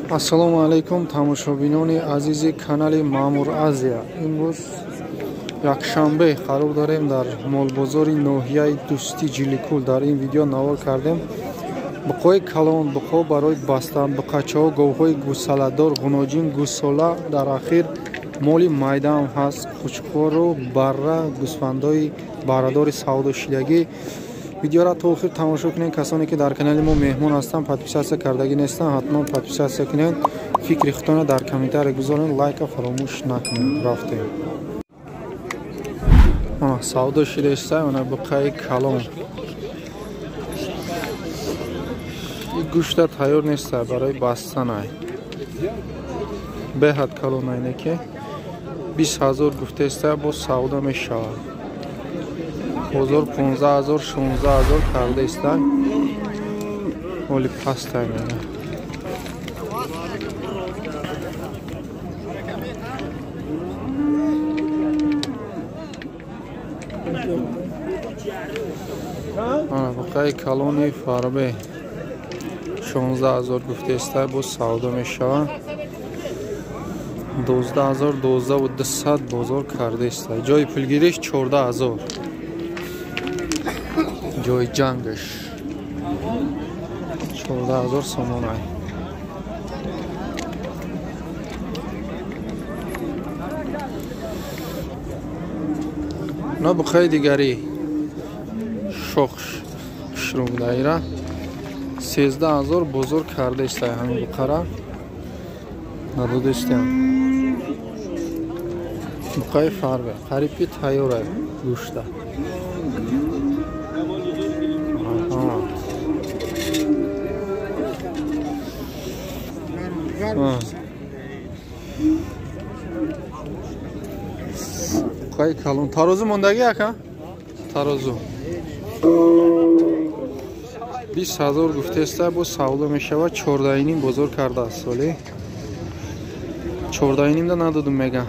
Ассалому алайкум тамошобинони азизи канали Маъмур Азия. Имрӯз якшанбе қарор дорем дар молбозори ноҳияи Дӯстӣ Ҷиликул. Дар ин видео навор кардем буқҳои калон, буқҳо барои бастан, буқачаҳо, говҳои гӯсаладор, ғуноҷин, гӯсола. Дар ахир моли майдаам ҳаст, қучқору барра, гӯсфандои баррадори савдошидагӣ. Видеоро то охир тамошо кунед. Касоне ки дар канали мо меҳмон ҳастанд, подписатсия кардагӣ нестанд, ҳатман подписатсия кунед. Фикри худтонро дар комментария гузоред, лайка фаромӯш накунед. Рафтем. Савдо шидаиста, она буқаи калон. Гӯшта тайёр неста барои бастанай. Беҳад калон айне ки 20 ҳазор гуфтаиста, боз савдо мешавад. Бозор 15 ҳазор, 16 ҳазор кардаиста. Оли пастай мена. Буқаи калони фарбе 16 ҳазор гуфтаиста, боз савдо мешавад. 12 ҳазор, 12 200 бозор кардаиста. Ҷои пулгириш 14 ҳазор. Ҷои ҷангаш 14 ҳазор сомонай. На буқаи дигарӣ шохш шурумдаира 13 ҳазор бозор кардаиста. Ҳамин буқара надодистем. Буқаи фарбе қариб ки тайёра гӯшта. Буқаи калон. Тарозу мондагӣ ака? Тарозу 20 ҳазор гуфтаиста, боз савдо мешавад. 14,5 бозор кардааст. Соли 14,5-да надодум мега.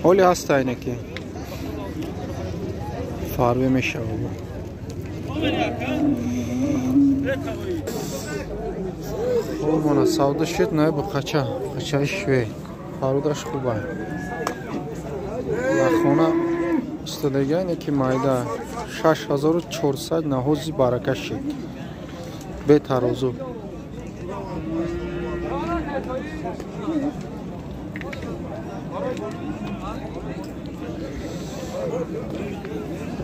Ҳоли ҳаст айне ки фарбе мешавад. Мона савдо шуд. На буқача, буқачаи швед, парудаш хуба. Дар хона истодага ине ки майда 6400 наҳози барака шид. Бе тарозу.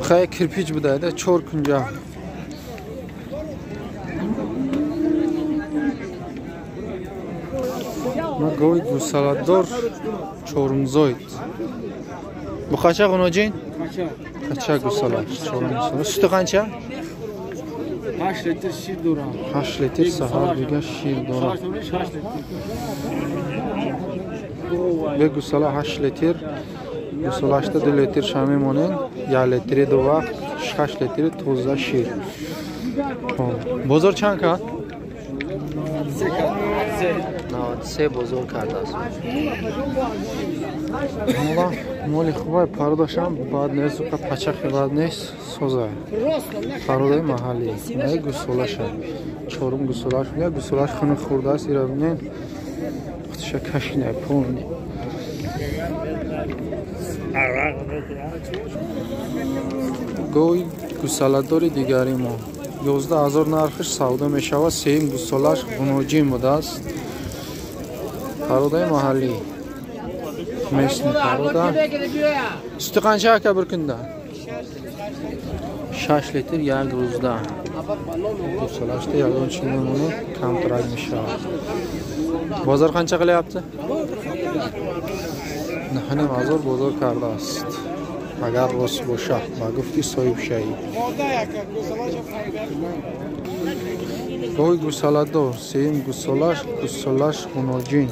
Хай кирпич будайда 4 кунҷа. Ма гови гӯсаладор чорумзоид. Буқача ғуноҷин? Қача гӯсала чорумзоид. Суту қанча? 8 литр шир дорам. 8 литр саҳар дига шир дорам. Бе гӯсала 8 литр. Гӯсалашта 2 литр ша мемонем, 1 литри ду вақт, 6 литри тоза шир. Бозор чанд кард? 93 бозор кардааст. Моли хубай, пародашам бад нест, уқа пачахи бад нест, соза. Пародаи маҳаллӣ. Най гӯсолаша. Чорум гӯсолаш, як гӯсолаш хунук хӯрдааст, ира бинед. Худша кашинай полни. Гови гӯсаладори дигари мо 11 ҳазор нархиш савдо мешавад. Сеюм гӯсолаш ғуноҷин будааст. Пародаи маҳаллӣ. Местни парода. Сути қанча ака bir kunda? 6 литр як рӯзда. Гӯсолашда ягон чи мемонад, камтарак мешавад. Бозор қанча qilyapti? 9 ҳазор бозор кардааст. Агар рост бошад, ба гуфти соҳибшаӣ. Гови гӯсаладор, сеюм гӯсолаш, гӯсолаш ғуноҷин.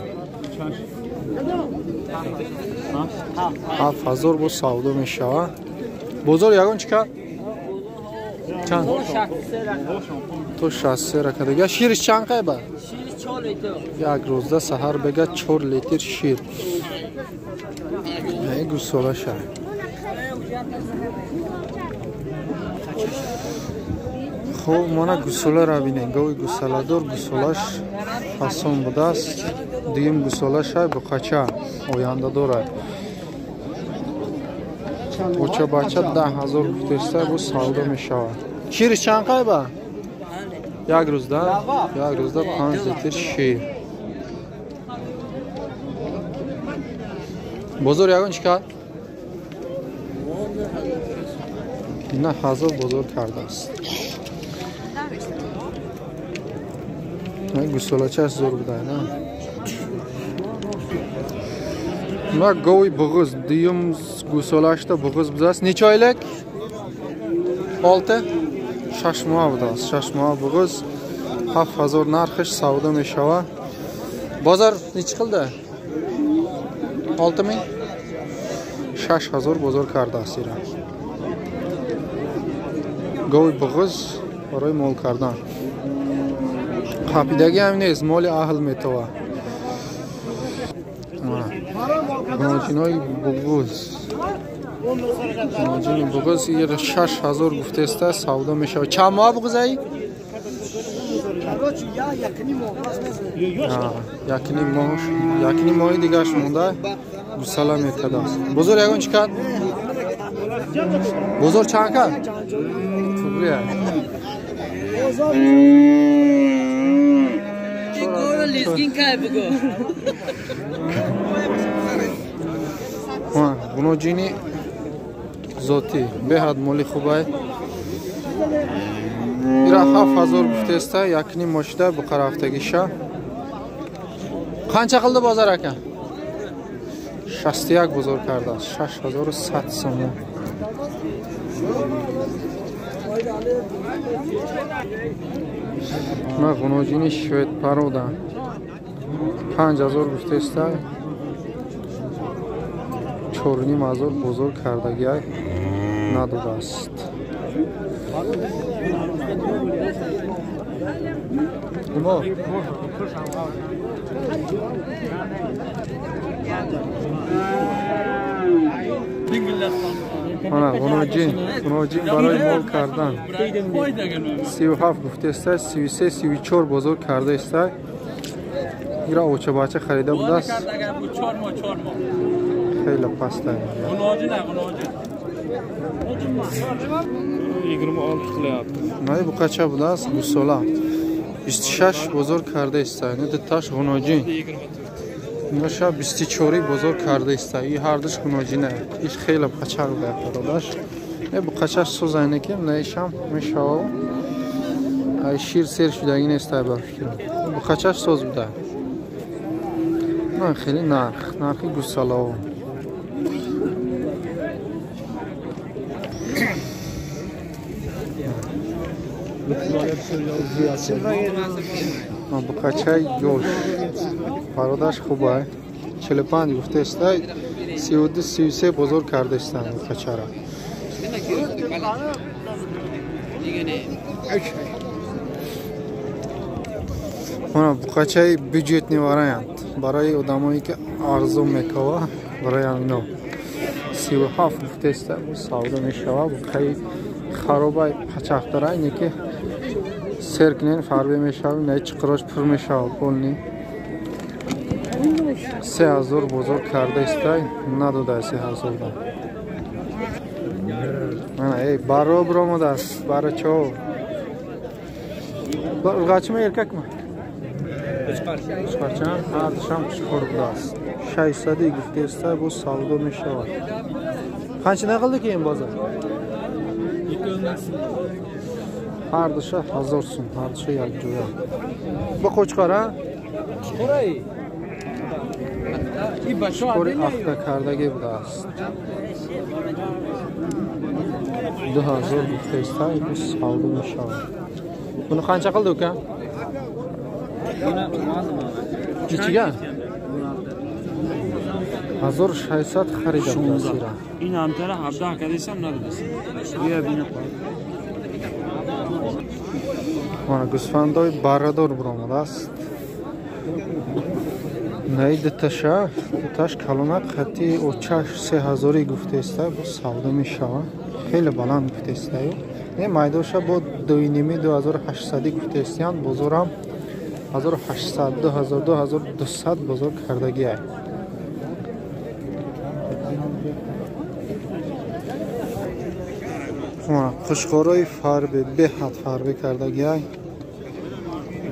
7 ҳазор боз савдо мешавад. Бозор ягон чӣ кард? Чанд? То 63 рака дига. Шириш чанд қайба? Як рӯзда саҳар бега 4 литр шир. Гӯсолаша. Хуб, мана гусоларо бинед. Гови гусоладор гусолаш фасон будааст. Дуюм гусолаша буқача оянда дорад. Оча бача 10,000 гуфтеста бу савдо мешавад. Шириш чанд қайба? Як рӯзда? Як рӯзда 5 литр шир. Бозор ягон чӣ кард? 9,000 бозор кардааст. Гусолачаш зор буда, на? На гови буғуз, дуюм гусолашда буғуз будааст. Неча ойлик? 6? 6 моҳ будааст. 6 моҳ буғуз 7,000 нархиш савдо мешавад. Бозор нечи қилди? 6,000? 6,000 бозор кардааст ира. Гови буғуз барои мол кардан. Қапидагӣ ҳам нест, моли аҳл метова. Гуноҷинои буғуз. Гуноҷини буғуз 6,000 гуфтеста савдо мешавад. Чанд моҳ буғузаи? Якним моҳи дигаш монда гусала мекардааст. Бозор ягон чӣ кард? Бозор чанд кард? Тугрия. Гуноҷини зотӣ беҳад моли хубай. Ира 7,000 гуфтеста, якним мошида буқарафтагиша. Қанча қилди бозор ака? 61 бозор кардааст. 6,100 сомон. Ма гуноҷини швед парода 5,000 гуфтеста, 4,500 бозор кардагиай надодааст. Ана гуноҷин, гуноҷин барои мол кардан 37 гуфтеста, 33, 34 бозор кардаеста. Ира оча бача харида будааст. Хеле паста. 26 qilyapti. Най буқача будааст гусола. 26 бозор кардаеста. Ина дуташ гуноҷин. Иноша 24 бозор кардаеста. И ҳардуш гуноҷина. Иш хеле пачақ буда бародаш. Не буқачаш созайне ки наишам мешава. Ай шир сер шудагӣ неста ба фикрам. Буқачаш соз буда. На хеле нарх, нархи гусолао. Буқачаи ёш. Пародаш хубай. 45 гуфтеста, 32, 33 бозор кардаестанд буқачара. Мана буқачаи бюджетни вариант барои одамое ки арзон мекова, барои ҳамино 37 гуфтеста савдо мешава. Буқаи харобай пачақдара, ине ки сер кунен фарбе мешава, инаи чиқирош пур мешава полни. 3,000 бозор кардаестай, надода 3,000 да. Ана эй баро биромадааст, барачо. Урғачима еркакма? Қучқарча, ҳардушам қучқор будааст. 600 гуфтеста бо савдо мешавад. Қанчадан қилди ки ин бозор? Ҳардуша 1000 сум, ҳардуша якҷоя. Бо қучқор, а? Қучқори ахта кардагӣ будааст. 2000 гуфтеста бо савдо мешавад. Буни қанча қилди ука? Nechiga? 1600 харида будааст ира. Ин ҳамтара 17 кардесам надодааст. Бия бина. Мана гӯсфандои баррадор биромадааст. Наи дуташа, дуташ калонак хати очаш 3000 гуфтеста, бо савдо мешава. Хеле баланд гуфтестаю. Не майдоша бо 2,5 2800 гуфтестиян, бозорам 1800 2000 2200 бозор кардагиай. Қушқорои фарбе беҳад фарбе кардагиай.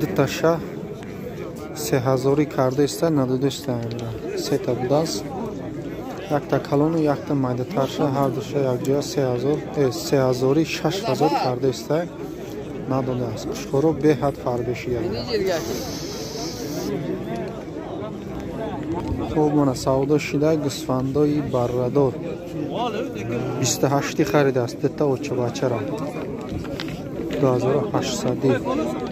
Дуташа 3000 кардаиста, надодиста. Сета будааст. Якта калону якта майдатарша, ҳардуша якҷоя 3000 3000 6000 кардаиста, надодааст. Қушқоро беҳад фарбе шида. Хуб, мана савдо шида гӯсфандои баррадор. 28 харидааст, дута очабачара. 2800.